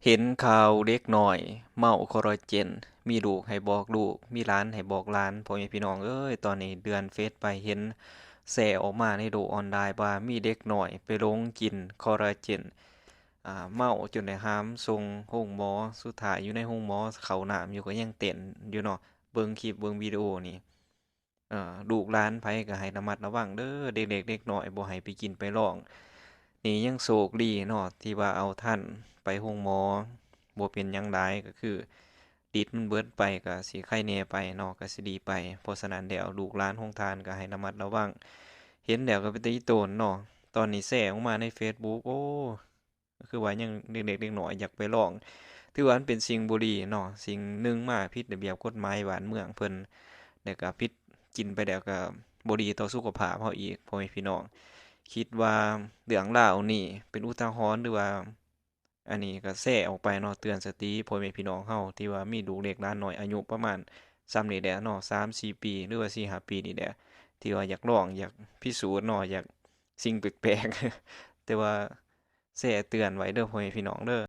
ເຫັນຂ່າວເດັກນ້ອຍເມົາຄໍລາເຈນ, ມີລູກໃຫ້ບອກລູກ, ມີຫຼານໃຫ້ບອກຫຼານ. ພໍ່ແມ່ພີ່ນ້ອງເອີຍ, ຕອນນີ້ເລື່ອນເຟສໄປເຫັນແຊອອກມາໃນໂລກອອນລາຍວ່າມີເດັກນ້ອຍໄປຫຼົງກິນຄໍລາເຈນ, ອາ, ເມົາຈົນໄດ້ຫາມສົ່ງໂຮງໝໍ, ສຸດທ້າຍຢູ່ໃນໂຮງໝໍເຂົ້ານ້ຳຢູ່ກໍຍັງເຕັ້ນຢູ່ເນາະ. ເບິ່ງຄລິບເບິ່ງວິດີໂອນີ້ ເອີ ລູກຫຼານໃຜກໍໃຫ້ລະມັດລະວັງເດີ, ເດັກເລັກເດັກນ້ອຍບໍ່ໃຫ້ໄປກິນໄປລອງ. ນີ້ຍັງໂຊກດີເນາະ ທີ່ວ່າເອົາທັນໄປໂຮງໝໍ, ບໍ່ເປັນຫຍັງຫຼາຍ, ກໍຄືລິດມັນເບິດໄປກໍຊິໄຄແດ່ໄປເນາະ, ກໍຊິດີໄປ. ເພາະສະນັ້ນແລ້ວ ລູກຫຼານຂອງທ່ານກໍໃຫ້ລະມັດລະວັງ. ເຫັນແລ້ວກໍເປັນຕາອີ່ຕົນເນາະ, ຕອນນີ້ແຊອອກມາໃນເຟສບຸກ, ໂອ້ ກໍຄືວ່າຍັງເດັກໆເດັກນ້ອຍຢາກໄປລອງ, ຖືວ່າມັນເປັນສິ່ງບໍ່ດີເນາະ, ສິ່ງໜຶ່ງມາຜິດລະບຽບກົດໝາຍບ້ານເມືອງເພິ່ນ, ແລ້ວກໍຜິດ, ກິນໄປແລ້ວກໍບໍ່ດີຕໍ່ສຸຂະພາບເຮົາອີກ. ພໍ່ແມ່ພີ່ນ້ອງ ຄິດວ່າເລື່ອງລາວນີ້ເປັນອຸທາຫອນ ຫຼືວ່າອັນນີ້ກໍແຊອອກໄປເນາະ, ເຕືອນສະຕິພໍ່ແມ່ພີ່ນ້ອງເຮົາທີ່ວ່າມີລູກເລັກຫຼານນ້ອຍອາຍຸປະມານສ່ຳນີ້ແຫຼະເນາະ, ສາມສີ່ປີ ຫຼືວ່າສີ່ຫ້າປີນີ້ແຫຼະ, ທີ່ວ່າຢາກລອງ, ຢາກພິສູດເນາະ, ຢາກສິ່ງແປກໆ ແຕ່ວ່າ ແຊເຕືອນໄວ້ເດີ ພໍ່ແມ່ພີ່ນ້ອງເດີ.